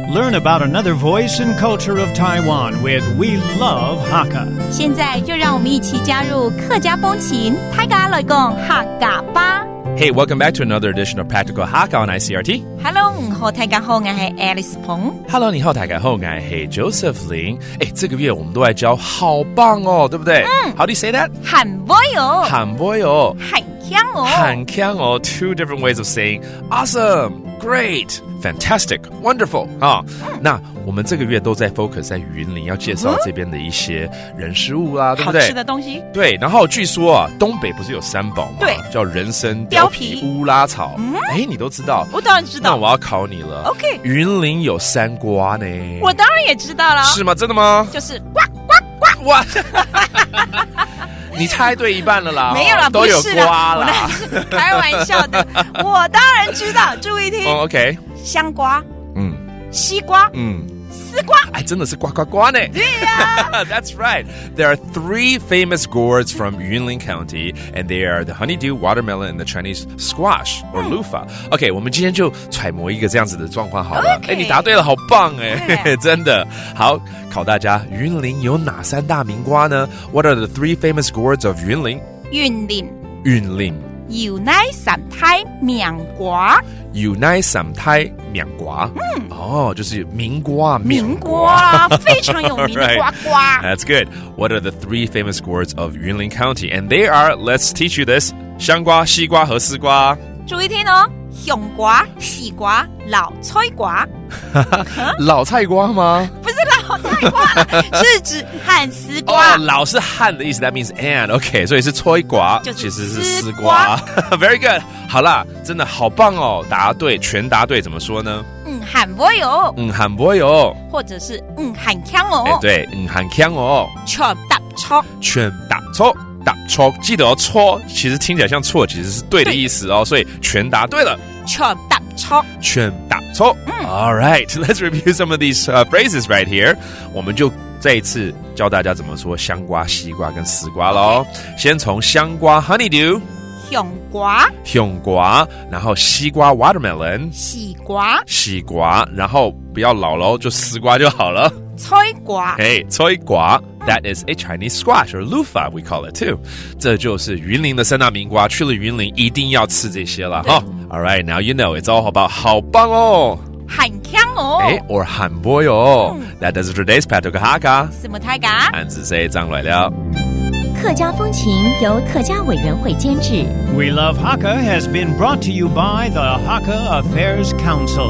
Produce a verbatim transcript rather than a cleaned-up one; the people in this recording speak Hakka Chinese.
Learn about another voice and culture of Taiwan with We Love Hakka. 现在就让我们一起加入客家风情，大家来讲客家吧。 Hey, welcome back to another edition of Practical Hakka on I C R T. Hello，你好，大家好，我是 Alice 彭。 Hello，你好，大家好，我是 Joseph Lin。哎，这个月我们都在教好棒哦，对不对？嗯。How do you say that？很会哦，很会哦，很强哦，很强哦。Two different ways of saying awesome, great, fantastic, wonderful 啊。那我们这个月都在 focus 在云林，要介绍这边的一些人事物啊，对不对？好吃的东西。对，然后据说啊，东北不是有三宝吗？对，叫人参、貂貂皮、皮乌拉草。哎，你都知道？我当然知道。那我要考你了。 OK 云林有三瓜呢。我当然也知道了，是吗？真的吗？就是呱呱呱。哇，你猜对一半了啦。没有啦，都有不是啦瓜啦。我那是开玩笑的。我当然知道，注意听。哦，OK，香瓜、嗯西瓜、嗯，丝瓜。哎，真的是呱呱呱呢。对呀、 That's right. There are three famous gourds from Yunlin County, and they are the honeydew, watermelon, and the Chinese squash or loofah. OK，我们今天就揣摩一个这样子的状况好了。 OK 哎，你答对了，好棒哎，对真的。好，考大家，云林有哪三大名瓜呢？What are the three famous gourds of 云林？云林云林有哪三大名瓜？有哪三大名瓜？嗯，哦，就是名瓜，名瓜啊，非常有名的 Right. 瓜瓜。 That's good. What are the three famous gourds of Yunlin County? And they are, let's teach you this, 香瓜、西瓜和丝瓜。注意听哦，香瓜、西瓜、老菜瓜，老菜瓜吗？不是老菜瓜啦，是指和丝瓜。哦，老是和的意思，that means and. OK，所以是菜瓜，就是其实是丝丝瓜。Very good。好啦，真的好棒哦！答对，全答对怎么说呢？嗯，很会哦，嗯，很会哦。或者是嗯很强哦。哎，对，嗯，很强哦。全答错。全答错，答错，记得哦，错其实听起来像错，其实是对的意思哦。所以全答对了，全答错。全答错。All right, let's review some of these uh, phrases right here. 我们就再一次教大家怎么说香瓜、西瓜跟丝瓜喽。先从香瓜 honeydew，香瓜、香瓜，然后西瓜 watermelon，西瓜、西瓜，然后不要老喽，就丝瓜就好了。菜瓜。哎，菜瓜，that is a Chinese squash or loofah, we call it too. 这就是云林的三大名瓜，去了云林一定要吃这些了哈。All right, now you know it's all about 好棒哦，很强哦。哎，or 很会哦。That does it for today's Patoka Hakka. 什么大家？俺是谁张来了。客家风情由客家委员会监制。 We Love Hakka has been brought to you by the Hakka Affairs Council.